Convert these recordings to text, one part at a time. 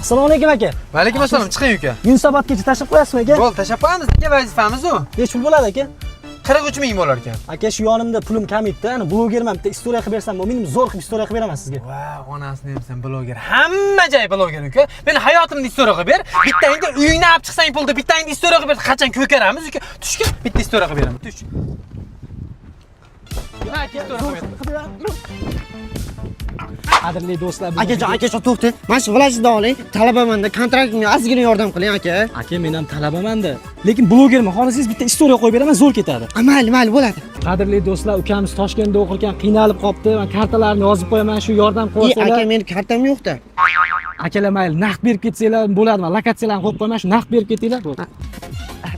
Assalomu alaykum, aka. Va alaykum assalom, chiqing, uka. Yunusobodgacha tashlab qo'yasizmi, aka? Bo'ldi, tashlab qo'yamiz, aka, vazifamiz u. Necha pul bo'ladi, aka? 43 ming bo'lar ekan. Aka, shu yonimda pulim kam edi, ana blogerman, bitta история qilib bersam bo'lmaydimi? Zo'r qilib история qilib beraman sizga. Va, onasini ham bloger. Hamma joy bloger, uka. Men hayotimda история qilib ber. Bittangda uyingni olib chiqsang pulda, bittangda история qilib ber. Qachon ko'karamiz, uka? Tushga bitta история qilib beraman. Tush. Aka, zo'r qilib beraman. Qadrli do'stlar, Akajon, akajon, to'xtang. Mana shu vlajni oling. Talabamanda, kontraktimga ozgina yordam qiling, aka. Aka, men ham talabamanda, lekin blogerman. Xohlasangiz bitta история qo'yib beraman, zo'r ketadi. Mayli, mayli, bo'ladi. Qadrli do'stlar, ukamiz Toshkentda o'qirkan qiynalib qolibdi. Men kartalarni yozib qo'yaman, shu yordam I, qilib aka, meni kartam yo'q-da. Akalar, mayli, naqd berib ketsanglar bo'ladi. Men lokatsiyalarni qo'yib qo'yaman, shu naqd berib ketinglar. Bo'ldi.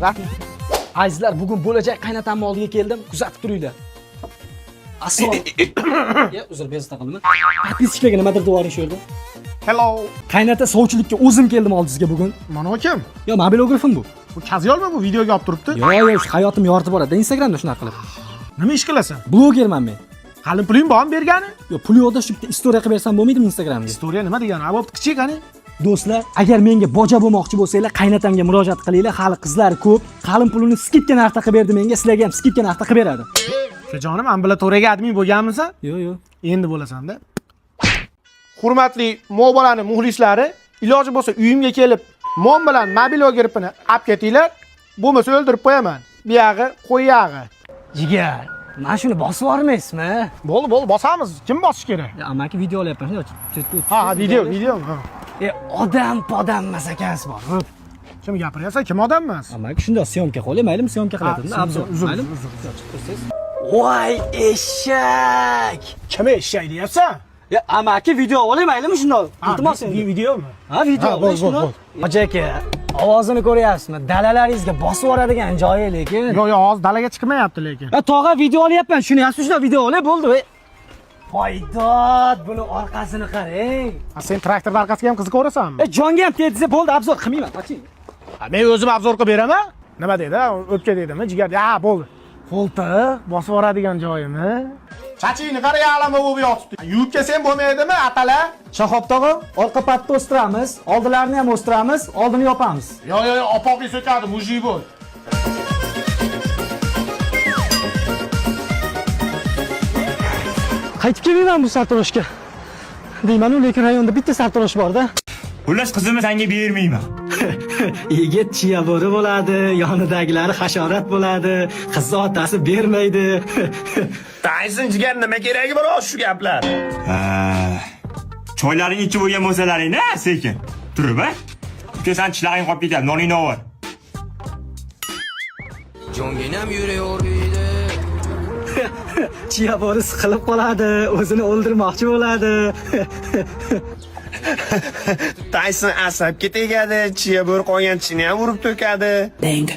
Rahmat. Azizlar, bugun bo'lajak qaynatamni oldiga keldim. Kuzatib turinglar. Assalomu. Ya, uzr, bezovta qildim. Подписчик larga nimadir deb yuboring shu yerda. Hello. Qaynata, sovchilikka o'zim keldim oldingizga bugun. Mana kim? Yo, mobilografim bu. Bu kazyolmi, bu videoga olib turibdi? Yo, yo, shu hayotim yoritib boradi Instagramda shunaqa qilib. Nima ish qilasan? Blogerman men. Hali puling bormi bergani? Yo, pul yo'qda, shu bitta история qilib bersam bo'lmaydimi Instagramga? История nima degani? A, bo'pti, kichik qani. Do'stlar, agar menga boja bo'lmoqchi bo'lsanglar, qaynatamga murojaat qilinglar. Hali qizlar ko'p. Qalin pulini скидка narxda qilib berdi menga, sizlarga ham скидка narxda qilib beradi. Ukajonim, ambulatoriyaga admin bo'lganmisan? Yo'q, yo'q. Endi bo'lasan-da. Hurmatli Mobolani muxlislari, iloji bo'lsa uyimga kelib, mom bilan mobilografini olib ketinglar. Bo'lmasa o'ldirib qo'yaman. Buyog'i, qo'yog'i. Jigar, mana shuni bosib yubormaysizmi? Bo'ldi, bo'ldi, bosamiz. Kim bosish kerak? Ya, amaki, video olyapman. Shunday. Ha, video, video. Ha. E, odam podam emas ekansiz bor. Kim gapiryapsan? Kim odam emas? Amaki, shunday съёмка qo'ying, maylimi, съёмка qiladi. Ha, Обзор. Uzr, Maylimi? uzr, uzr. Voy, eshak. Kim eshak deyapsan? Ya, amaki, video oling, maylimi shunday? Ha, Iltimos endi. Videomi? Ha, video Ha, oling bo'l, bo'l, shuni. bo'l. Hoji aka, ovozini ko'ryapsizmi? Dalalaringizga bosib yuboradigan joyi lekin. Yo'q, yo'q, hozir dalaga chiqmayapti lekin. Ya, tog'a, video olyapman, tushunyapsiz? Shunday video olay, bo'ldi. Voy dod, buni orqasini qarang. Ha, sen traktorni orqasiga ham qiziqaverasanmi? E, jonga ham tegsa bo'ldi, обзор qilmayman. Qoching. Ha, men o'zim обзор qilib beraman. Nima deydi? O'pka deydimi? Jigar. Ha, bo'ldi. Qo'ltiq bosib yuboradigan joyimi? Chachingni qara, alama bo'lib yotibdi. Yuvib kelsang bo'lmaydimi, atala? Shahob tog'a, orqa patni o'stiramiz, oldilarini ham o'stiramiz, oldini yopamiz. Yo, yo, yo, opog'ing so'kadi, мужик bo'l. Qaytib kelmayman bu sartaroshga. Deyman-u, lekin rayonda bitta sartarosh bor-da. Xullas, qizimni senga bermayman. Yigit chiya bo'ri bo'ladi, yonidagilari hasharot bo'ladi, qizni otasi bermaydi. Tayson, jigar, nima keragi bor shu gaplar? Ha. Choylaring ichib bo'lgan bo'lsalaring, a, sekin. Turib, a? Uka, san tishlaring qolib ketyapti, noningni ol. Jonginam yürüyor uyda. Chiya bo'ri siqilib qoladi, o'zini o'ldirmoqchi bo'ladi. Tayson asabga tegadi, chiya bo'ri qolgan tishini ham urib to'kadi. Bang.